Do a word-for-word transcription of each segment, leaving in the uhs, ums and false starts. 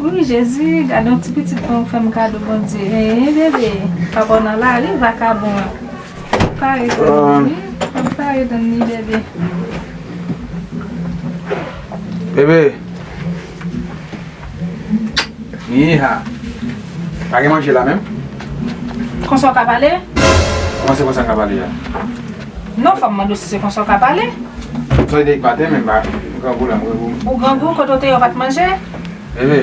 Wi, Jezi, gade yon ti pitit mwen ou fè m kado, Bondye. Ee, bebe, papa w nan lari, vakabon an. Ou ka retann li, wi. Ou ka retann li, bebe. Bebe. Iha. Pa gen manje la menm? Konsa w ka pale? Kòman se konsa m ka pale a? Non, fò m mande w si se konsa w ka pale. M sòti depi maten, men m pa, m grangou la, m grangou. Ou grangou, kote w te ye w pa t manje? Bebe.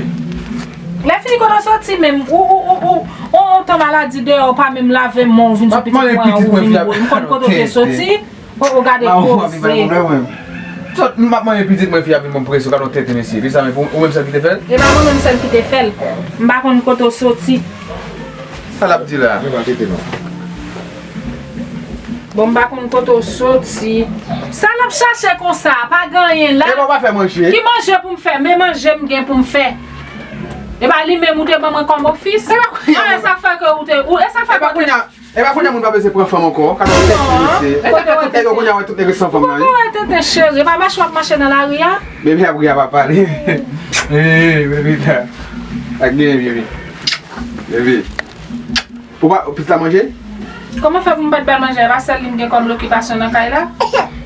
Lè fini kote w soti menm, ou, ou, ou, ou, ou, ou tan maladi deyò, ou pa menm lave men w, ou vin sou pitit mwen, ou vin bwè. M konn kote w te soti. O, o, gade koze. M ap manje pitit mwen, fi ap vin ban m presyon, gade yon tenten mesye. Pi sa, men pou ou menm sèl ki te fè l? E pa mwen menm sèl ki te fè l. M pa konn kote w soti. Sa l ap di la? Mwen pa tete non. Bon, m pa konn kote w soti. Sa l ap chache konsa, pa gen anyen la. E pa w pa fè manje? Ki manje pou m fè? Men manje m gen pou m fè. E pa li menm ou te ban mwen kòm ofis? E pa kounye a. E sa fè ke ou te, ou, e sa fè ke ou te. E pa kounye a moun pa bezwen pran fanm ankò. Kado tèt mesye. E kounye a wè tout nèg san fanm nan, wi. Ou poko wè tenten cheri, e pa mache w ap mache nan lari a? Bebe ap ri a papa li. Ee, bebe ta. Ak gen bebe. Bebe. Ou pa, pitit la manje? Kòman fè pou m pa t ba l manje? E pa sèl li m gen kòm lokipasyon nan kay la?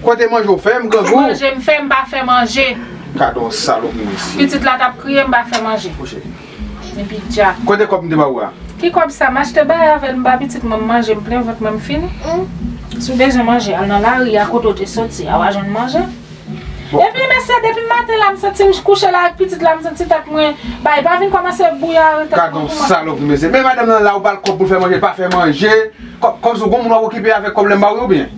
Kote manje w fè, m grangou? Manje m fè, m pa fè manje. Gade yon salopri mesye. Pitit la t ap kriye, m pa fè manje. Kouche. Epi dja. Kote kòb m te ba ou a? Ki kòb sa? M achte bagay avè l, m ba pitit mwen, m manje, m plen vant mwen, m fini. Si w bezwen manje, al nan lari a kote w te soti a, w a jwenn manje. Bon. Epi mesye, depi maten la, m santi m kouche la ak pitit la, m santi tèt mwen bay. Pa vin kòmanse bouya tèt mwen pou mwen. Gad yon salopri mesye. Men madanm nan la, ou ba l kòb pou l fè manje, l pa fè manje. Kò-, kòmsi w gon moun w ap okipe avèk kòb lè m ba w yo oubyen?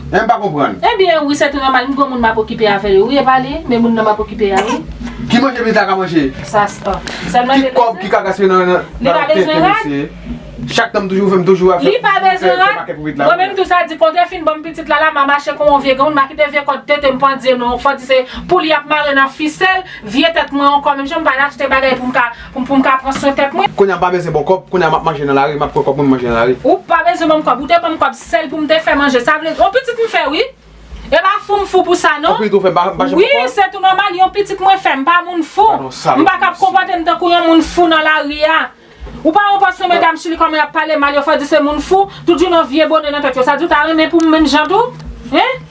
Hein, m pa konprann. Ebyen, wi, se tou nòmal. M gon moun m ap okipe avè yo. Wi, e pa li, men moun nan m ap okipe a, wi. Ki manje pitit la ka manje? Sa, sa. Sèlman ki kòb ki ka gaspiye nan, nan, nan yon tenten mesye. Chak tan m toujou fè, m toujou ap fè, fè, fè makèt pou pitit la. Li pa bezwen rad. Mwen menm tou sa di, konte fin ban m pitit la, la, m a mache kon yon vye granmoun, m a kite vye kòd tete m pandye non. Fò di se poul y ap mare nan fisèl, vye tèt mwen ankò, menm jan m pa t achte bagay pou m ka Pou, pou m ka pran swen tèt mwen. Kounye a m pa bezwen ba w kòb, kounye a m ap manje nan lari, m ap pran kòb mwen manje nan lari. Ou pa bezwen ban m kòb, ou te ban m kòb sèl pou m te fè manje. Sa vle, yon pitit m fè wi. E pa fou m fou pou sa non. Yon pitit ou fè, m pa, m pa janm fè kòb. Wi, se tou nòmal, yon pitit mwen fè, m pa moun fou. Gad yon salopri mesye. M pa kab konpòte m tankou yon moun fou nan lari a. Ou pa wè yon pòsyon medam Chili kòman y ap pale mal, yo fò di se moun fou, tout jounen yon vye bone nan tèt yo. Sa di w ta renmen pou m menm jan tou? Hein?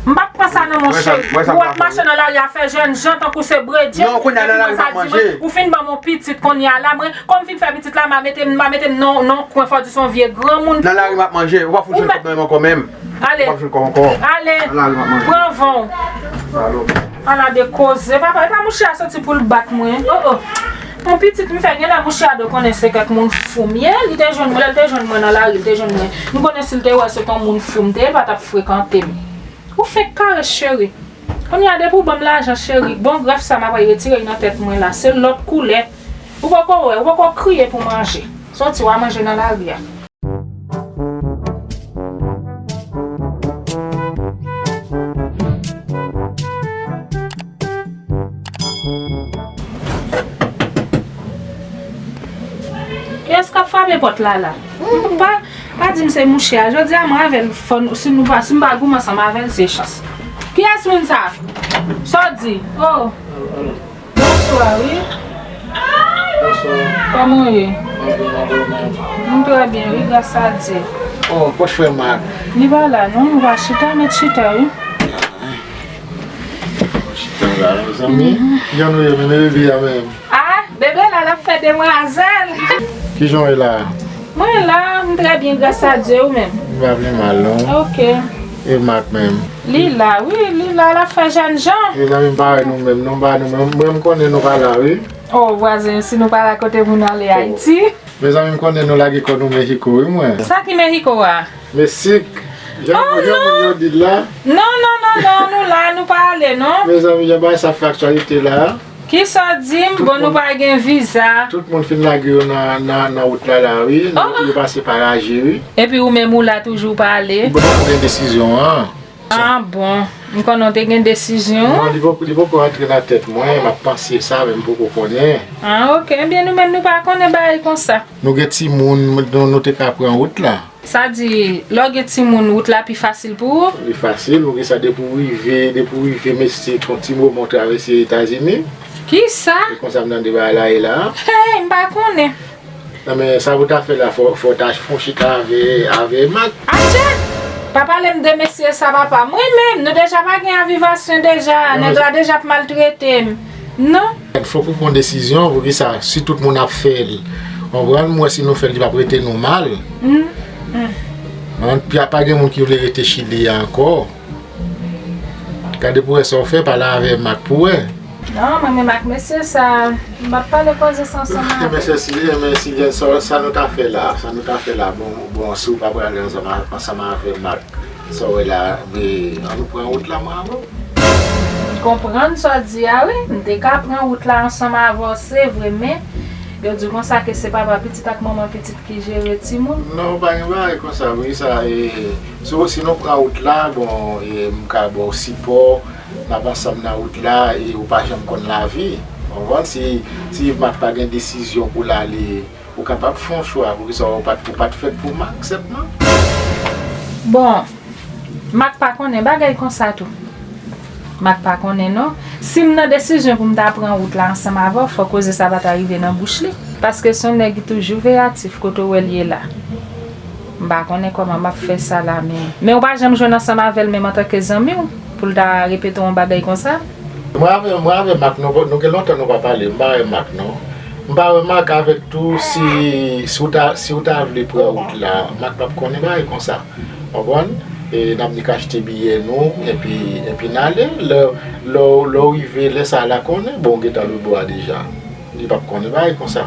M p ap pran sa nan men w cheri. Pou w ap mache nan lari a fè jènjan tankou se bredye. Non, kounye a nan lari m ap manje. Ou fin ban m yon pitit kounye a la, mwen, kòm m fin fè pitit la, m a mete m, m a mete m nan, nan yon kwen, fò di se yon vye granmoun. Nan lari m ap manje, ou pa fout jwenn kòb nan men m ankò menm. Ale. Ou pa fout jwenn kòb ankò. Ale. Nan lari m ap manje. Pran van w. Salòp. Ala de koze, papa, e pa mouche a soti pou l bat mwen. Oh, oh. Yon pitit m fè, genlè mouche a dwe konnen se kèk moun fou m ye. Li te jwenn mwen, lè l te jwenn mwen nan lari, li te jwenn mwen. M konnen si l te wè se t yon moun fou m te ye, l pa t ap frekante m. Ou fenk karès cheri. Kounye a depi w ban m lajan cheri, bon grèf sa m ap al retire l nan tèt mwen la. Se lòt koulè. Ou poko wè, ou poko kriye pou manje. Soti w a manje nan lari a. Kiyès k ap frape pòt la la? Pa, pa di m se mouche a. Jodi a mwen avè l fò n, si nou pa, si m pa goumen ansanm avè l, se chans. Kiyès moun sa? Sa w di? Oh. Bonswa wi. Bonswa. Kòman w ye? Mwen byen, mwen byen, mwen. M trè byen wi, gras a Dye. Oh, pòch frè Mak. Li pa la non, nou pa chita, mèt chita wi. Chita la, mezanmi. Jan nou ye menm, e bebe a menm? Ah, bebe la, l ap fè demwazèl. Kijan w ye la? Mwen la, m trè byen, gras a Dye, ou menm? M pa pi mal non. Ok. E Mak menm? Li la, wi, li la, l ap fè jènjan. Mezanmi, m pa wè nou menm, nou pa nou menm. Mwen, m konnen nou pa la, wi. Oh, vwazen, si nou pa la, kote pou n ale Ayiti? Mezanmi, m konnen nou lage kò nou Mehiko, wi, mwen. Sa ki Mehiko a? Meksik. Jan, oh, jan moun yo di l la. Non, non, non, non, nou la, nou pa ale, non. Mezanmi, jan bagay sa fè aktyalite la. Kisa w di m? Bon, nou pa gen viza. Tout moun fin lage yo nan, nan, nan wout la, la, wi. Yo pase pa raje, wi. Epi ou menm ou la toujou pa ale. Bon, ou gen desizyon an. Ah, bon. M konnen w te gen desizyon. Non, li poko, li poko rantre nan tèt mwen. M ap panse sa, men m poko konnen. Ah, ok. Ebyen, nou menm, nou pa konnen bagay konsa. Nou gen timoun, nou, nou te ka pran wout la. Sa di, lè w gen timoun, wout la pi fasil pou ou? Li fasil, ou gen sa depi w rive, depi w rive Meksik, yon ti moman w travèse Etazini. Kisa? Se konsa m tande bagay la ye la. Hey, m pa konnen. Non, men sa pou ta fè la, fò, fò ta fon chita avè, avè Mak. Atchè! Pa pale m de mesye sa, papa. Mwen menm, nou deja pa gen avivasyon deja. Nèg la deja ap maltrete m. Non. Fòk ou pran desizyon, poukisa, si tout moun ap fè l, konprann, m wè si nou fè l, li p ap rete nou mal. Mm, mm. Mwen, pa, pa gen moun ki vle rete Chili a ankò. Gade pou wè sa w fè, pale avè Mak pou wè. Non, mwen menm ak mesye sa, m ap pale koze sa ansanm avè l. Mesye Silyen, men Silyen, sa, sa nou ta fè la, sa nou ta fè la, bon, bon, si w pa prale ansanm a, ansanm avè Mak, sa w wè la, men, an nou pran wout la, mwen avè w. M konprann sa w di a, wi. M te ka pran wout la ansanm avè w, se vre, men yo di konsa ke se papa pitit ak manman pitit ki jere timoun. Non, pa gen bagay konsa, wi, sa, e, si, si nou pran wout la, bon, e, m ka ba w sipò, n ap ansanm nan wout la, e, ou pa janm konn lavi. Ou konprann? Si, si Mak pa gen desizyon pou l ale, ou kapab fè yon chwa, poukisa ou pa t, ou pa t fèt pou Mak, senpman? Bon, Mak pa konnen bagay konsa tou. Mak pa konnen non. Si m nan desizyon pou m ta pran wout la ansanm avè w, fò koze sa pa ta rive nan bouch li. Paske se yon nèg ki toujou veyatif, kote w wè l ye la. M pa konnen kòman m ap fè sa la, men, men ou pa janm jwenn ansanm avè l menm antanke zanmi w, pou l ta repete yon bagay konsa? Mwen avè, mwen avè Mak, nou, nou gen lontan nou pa pale, m pa wè Mak non. M pa wè Mak avèk tou, si, si w ta, si w ta vle pran wout la, Mak p ap konnen bagay konsa. Konprann? E n ap nik achte biyè nou, epi, epi n ale. Lè, lè, lè w rive, lè sa a l a konnen, bon, w gentan lòtbò a deja. Li p ap konnen bagay konsa.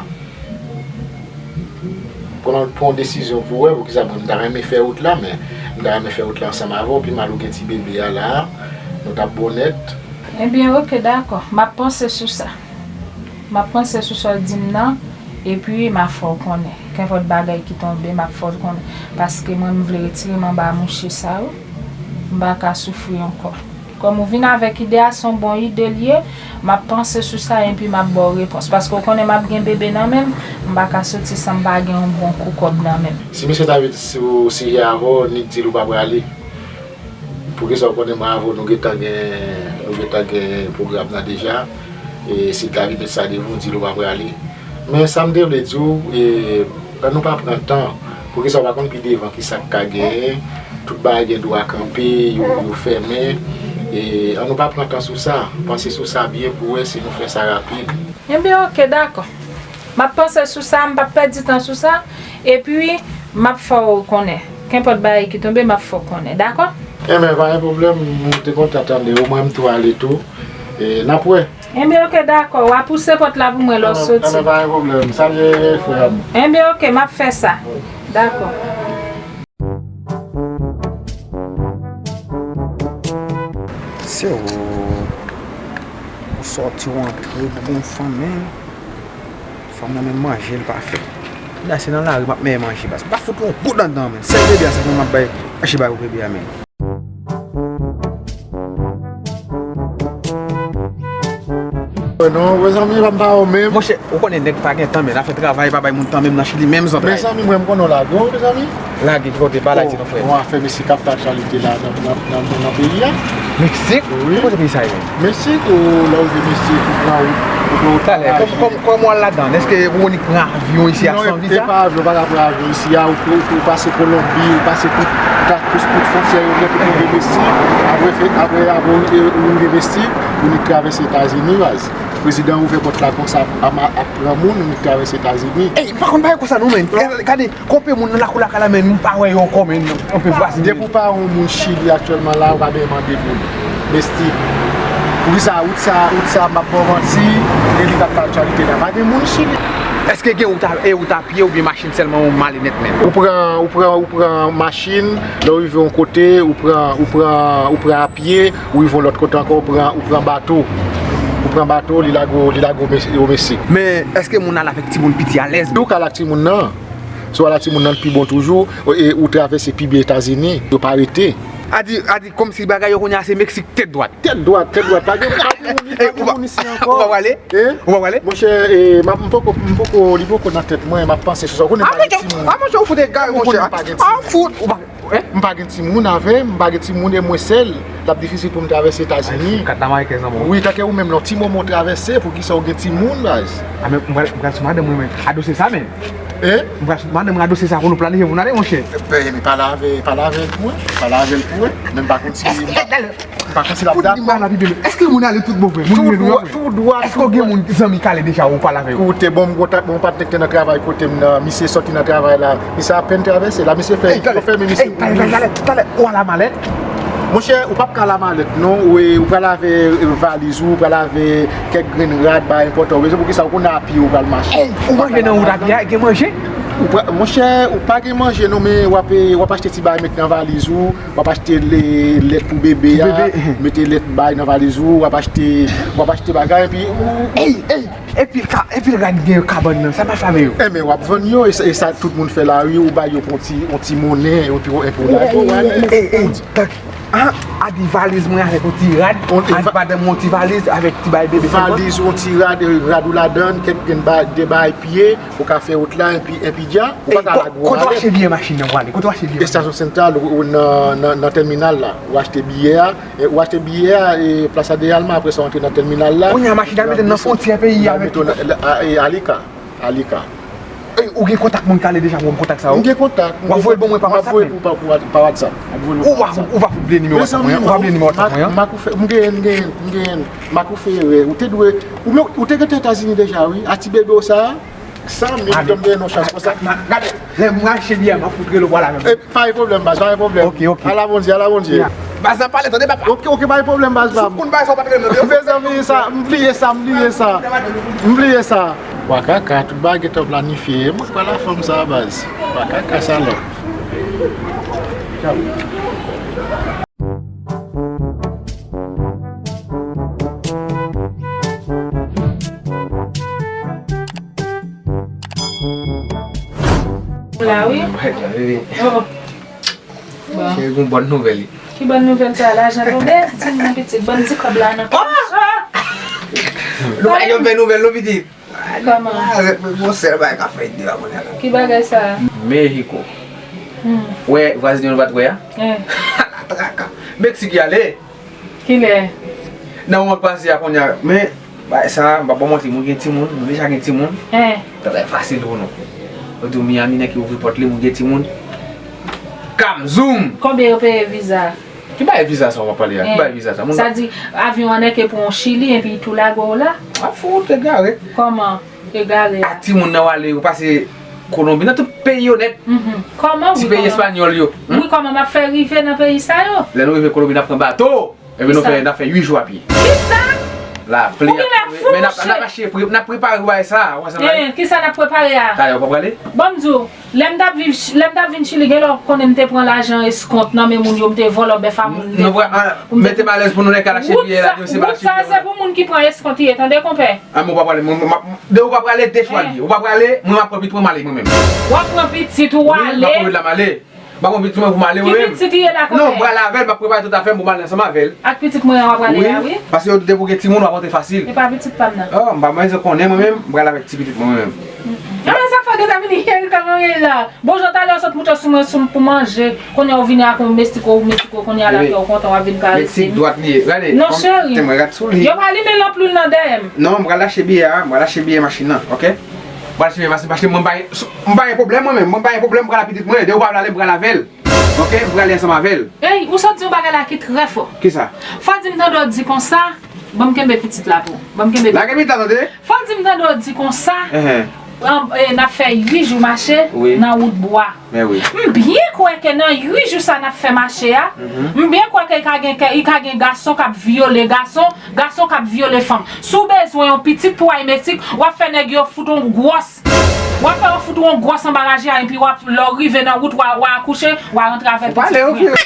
Pran, pran yon desizyon pou wè, poukisa mwen, m ta renmen fè wout la, men m ta renmen fè wout la ansanm avè w, pi mal ou gen ti bebe a la, nou t ap bon nèt. Ebyen, oke, dakò. M ap panse sou sa. M ap panse sou sa w di m nan, epi m ap fè w konnen. Kenpòt bagay ki tonbe, m ap fè w konnen. Paske mwen, m vle retire m anba mouche sa yo. M pa ka soufri ankò. Kòm ou vin avèk ide a, se yon bon ide l ye, m ap panse sou sa, epi m ap ba w repons. Paske w konnen m ap gen bebe nan men m, m pa ka soti san m pa gen yon bon kou kòb nan men m. Si misye ta vin sou sijè avè w, nik di l ou pa prale. Poukisa w konnen mwen avè w nou gentan gen, nou gentan gen pwogram nan deja. E si l ta vin met sa devan w, di l ou pa prale. Men sa m te vle di w, e, ann nou pa pran tan. Poukisa w pa konn pi devan kisa k ka genyen? Tout bagay gen dwa kanpe, yo, yo fèmen. E, ann nou pa pran tan sou sa. Panse sou sa byen pou wè si nou fè sa rapid. Ebyen, oke, dakò. M ap panse sou sa, m p ap pèdi tan sou sa, epi m ap fè w konnen. Kenpòt bagay ki tonbe, m ap fè w konnen, dakò? Enben, pa gen pwoblèm, m te kontan tande w, mwen m tou ale tou. E, n ap wè. Enben, oke, dakò, w a pouse pòt la pou mwen lè w soti. Enben, pa gen pwoblèm, salye frè m. Enben, oke, m ap fè sa. Dakò. Se ou, ou sòti, ou antre, ou gon fanm, men fanm nan menm manje l pa fè. Kounya se nan lari m ap mèye manje, baz. M pa fout yon goud anndan, men. Sèl bebe a sèlman m ap bay, mache bay ou bebe a, men. Non, mezanmi, pa m pa ou menm. Monchè, ou konnen nèg pa gen tan, men afè travay pa bay moun tan menm nan Chili menm, zanmi. Mezanmi, mwen m konnen w lage w, mezanmi. Lage ki kote, pa lage non, frè. Bon, afè mesye k ap fè aktyalite la nan, nan, nan, nan peyi a. Meksik? Wi. Ki kote peyi sa ye menm? Meksik, ou lè w rive Meksik, ou pran wout, ou pran wout. Talè, kòm, kòm, kòman w al ladan? Èske ou annik pran avyon isi a san viza? Non, e pa avyon, ou pa ka pran avyon isi a, ou, ou, ou pase Kolonbi, ou pase tout, tout, tout fwontyè yo, tout rive Meksik. Apre, apre, apre, ou rive Meksik, ou annik travèse Etazini, baz. Prezidan ouvè pòt la konsa, ap, ap pran moun, annik travèse Etazini. Ey, m pa konn bagay konsa non, men. Gade, gade, konpe moun nan lakou lakay la, men, m pa wè yo ankò, men, anpe vwazen. Depi w pa yon moun Chili aktyèlman la, ou pa bezwen mande moun. Mesti, poukisa wout sa, wout sa, m ap ba w manti, e li k ap fè aktyalite la. Pa gen moun Chili. Èske gen wout a, e wout a pye oubyen machin sèlman ou male nèt menm? Ou pran, ou pran, ou pran machin, lè w rive yon kote, ou pran, ou pran, ou pran apye, ou rive yon lòt kote ankò, ou pran, ou pran bato. Ou pran bato, li lage w, li lage w Mes-, o Meksik. Men, èske moun ale avèk timoun piti alèz? Si w ka al ak timoun nan, si w al ak timoun nan, l pi bon toujou, e ou travèse pi byen Etazini, yo pa rete. A di, a di, kòmsi bagay yo kounye a se Meksik tèt dwat. Tèt dwat, tèt dwat. Pa gen, pa gen moun, pa gen moun isi ankò. Ou pa prale? Hein? Ou pa prale? Monchè, e, m ap, m poko, m poko, li poko nan tèt mwen, m ap panse sou sa. Ou konnen bagay timoun. A, monchè, ou fout egare, monchè. Ou konnen pa gen timoun. A, fout, ou pa, M pa gen timoun avè m, m pa gen timoun e mwen sèl. L ap difisil pou m travèse Etazini. Kat la mayi kèz nan men w. Wi, tanke ou menm lè yon ti moman w travèse, poukisa w gen timoun, baz? A, men m pral, m pral sou madanm mwen, men. A dosye sa, men. Hein? M pral sou madanm mwen, a dosye sa pou nou planifye pou n ale, monchè. Pale avè, pale avè l pou wè. Pale avè l pou wè. Men m pa konn si, m pa konn si l ap dakò. Èske moun ale tout bon vre? Moun rele nou, tou dwat. Èske w gen moun, zanmi k ale deja ou pale avè yo? Koute, bon, m gon patnè k te nan travay kote m nan, misye sòti nan travay la, misye apèn travèse la, misye fè, fèmen misye. Talè, talè, ou al a malèt? Monchè, ou p ap ka al a malèt non, ou, ou pral avè valiz ou, ou pral avè kèk grenn rad, bagay enpòtan, ou bezwen, poukisa ou konnen a pye ou pral mache. Ou manje nan wout a pye a, gen manje? Monchè, ou pa gen manje non, men w ap, w ap achte ti bagay met nan valiz ou, w ap achte lèt pou bebe a, mete lèt bay nan valiz ou, w ap achte, w ap achte bagay, epi ou. Ey, ey! Epi ka, epi rad gen kabann nan, sa m ap fè avè yo? Enben, w ap vann yo, e sa, e sa tout moun fè la, wi, ou bay yo pou yon ti, yon ti monnen, epi, epi w lage, w ale. Ey, ey, tank, a, a di valiz mwen avèk yon ti rad, a di madanm mwen yon ti valiz avèk ti bay bebe sèlman. Valiz, yon ti rad, e, rad ou ladann, kèk grenn ba, de bagay pye, ou ka fè wout la, epi, epi dja, ou pa ka lage w ale. Kote w achte biyè machin nan pou ale? Kote w achte biyè machin? Estasyon Sentral, ou, ou nan, nan, nan tèminal la, ou achte biyè a, e, ou achte biyè a, e, Plas Adéalma, apre sa w antre nan tèminal la. Kounye a machin nan mete nan fwontyè peyi a avèk. Alika, Alika. Ey, ou gen kontak moun k ale deja pou m kontak sa yo? M gen kontak. W ap voye l ban mwen pa WhatsApp, men. M ap voye l pa, pa, pa WhatsApp. M ap voye l pa WhatsApp. Ou pa fout bliye nimewo WhatsApp mwen an? Ou pa bliye nimewo WhatsApp mwen an? Mezanmi, Mak ou fè, m gen, m gen, Mak ou fè erè. Ou te dwe, ou, men, ou te gentan Etazini deja, wi. A ti bebe w sa a, sa, men, m tonbe nan chans konsa. Gade, lè m rache biyè, m ap fout rele w pale avè m. Pa gen pwoblèm, baz, pa gen pwoblèm. Ok, ok. Ala Bondye, ala Bondye. Baz la pale, tande, papa. Ok, ok, pa gen pwoblèm, baz pa m. Sou koun bagay sa w pa t rele m. Mezanmi, sa, m bliye sa, m bliye sa. M bliye sa. Wakaka, tout bagay gentan planifye. Mwen pral a fanm sa, baz. Wakaka, salòp. Ou la, wi. Oh. Bon. Cheri, gon bòn nouvèl, wi. Ki bòn nouvèl sa? Lajan tonbe? Di m non, pitit, ban m ti kòb la nan pòch. Nou pa janm fè nouvèl, non, pitit. Kòman? Ah, gon sèl bagay k ap fèt deyò kounye a la. Ki bagay sa? Mexico. Hmm. Wè, vwazin yo nou pa t wè a? Eh. La traka. Meksik y ale. Kilè? Nan mwa k pase a kounye a. Men, bagay sa, m p ap ba w manti, mwen gen timoun, mwen deja gen timoun. Eh. Trè fasil pou nou. Ou di w Miami, nèg ki ouvri pòt li, mwen gen timoun. Kam zoom! Konbyen yo peye viza? Ki bagay viza sa w ap pale a? Ki bagay viza sa? Sa di, avyon an nèk e pran w Chili, epi tou lage w la? A fout, egare. Kòman? Egare a. Ak timoun nan w ale, ou pase Kolonbi, nan tout peyi yo nèt. Mhm. Kòman, wi, ti peyi espanyòl yo. Wi, kòman m ap fè rive nan peyi sa yo? Lè nou rive Kolonbi, n ap pran bato. Epi nou fè, n ap fè uit jou a pye. Kisa? Lapli ap tonbe. Men n ap, n ap mache, n ap prepare pou bagay sa. Ou wè sa m di? Eh, kisa n ap prepare a? Talè, ou pa prale? Bon, m di w, lè m t ap viv, lè m t ap vin Chili, gen lè w konnen m te pran lajan eskont nan men moun yo, m te vòlò bèf a moun. Nou pral, ah, mete m alèz pou nou nèk al achte biyè la, di yo se pa achte biyè. Wout sa, se pou moun ki pran eskont li ye, tande, konpè? Ah, men ou pa prale, mwen, mwen, mwen, de ou pa prale, de chwa li ye. Ou pa prale, mwen m ap pran pitit mwen, m ale mwen menm. W ap pran pitit ou ale? Wi, m ap pran pitit la, m ale. M pa pran pitit mwen pou m ale, mwen menm. Ki pitit li ye la, konpè? Non, m prale avè l, m ap prepare tout afè m pou m ale ansanm avè l. Ak pitit mwen an w ap prale a, wi. Paske depi w gen timoun, w ap rantre fasil. E pa pitit pa m nan. Oh, m pa bezwen konnen, mwen menm, m prale avèk ti pitit mwen menm. Gade sa k fè w gentan vini, Erika, mwen la. Bon, jan talè w sot moute sou mwen, sou m pou manje. Kounye a w vini ak yon Meksiko, Meksiko, kounye a la kè w kontan, w ap vin karese m. Meksik dwat li ye. Gade, non, cheri. Tè mwen, gad sou li. Yo pa limen lanp lwil nan dèyè m. Non, m pral achte biyè a, m pral achte biyè machin nan, oke? M pral achte biyè machin, paske mwen pa gen, m pa gen pwoblèm mwen menm, mwen pa gen pwoblèm, m pral ak pitit mwen, depi w pa vle ale, m pral avè l. Oke, m prale ansanm avè l. Ey, ou sot di yon bagay la ki trè fò. Kisa? Fò di m tande w di konsa, ban m kenbe pitit la pou ou. Ban m kenbe pitit. Lage pitit la, tande? Fò di m tande w di konsa, an, e, n ap fè uit jou mache nan wout bwa. Men wi. M byen kwè ke nan uit jou sa n ap fè mache a, m byen kwè ke i ka gen, ke i ka gen gason k ap vyole gason, gason k ap vyole fanm. Si w bezwen yon pitit pou w al Meksik, w ap fè nèg yo fout yon gwòs W ap fè yo fout ou yon gwòs anba raje a, epi w ap, lè w rive nan wout, w a, w a akouche, w a rantre avèk pitit mwen.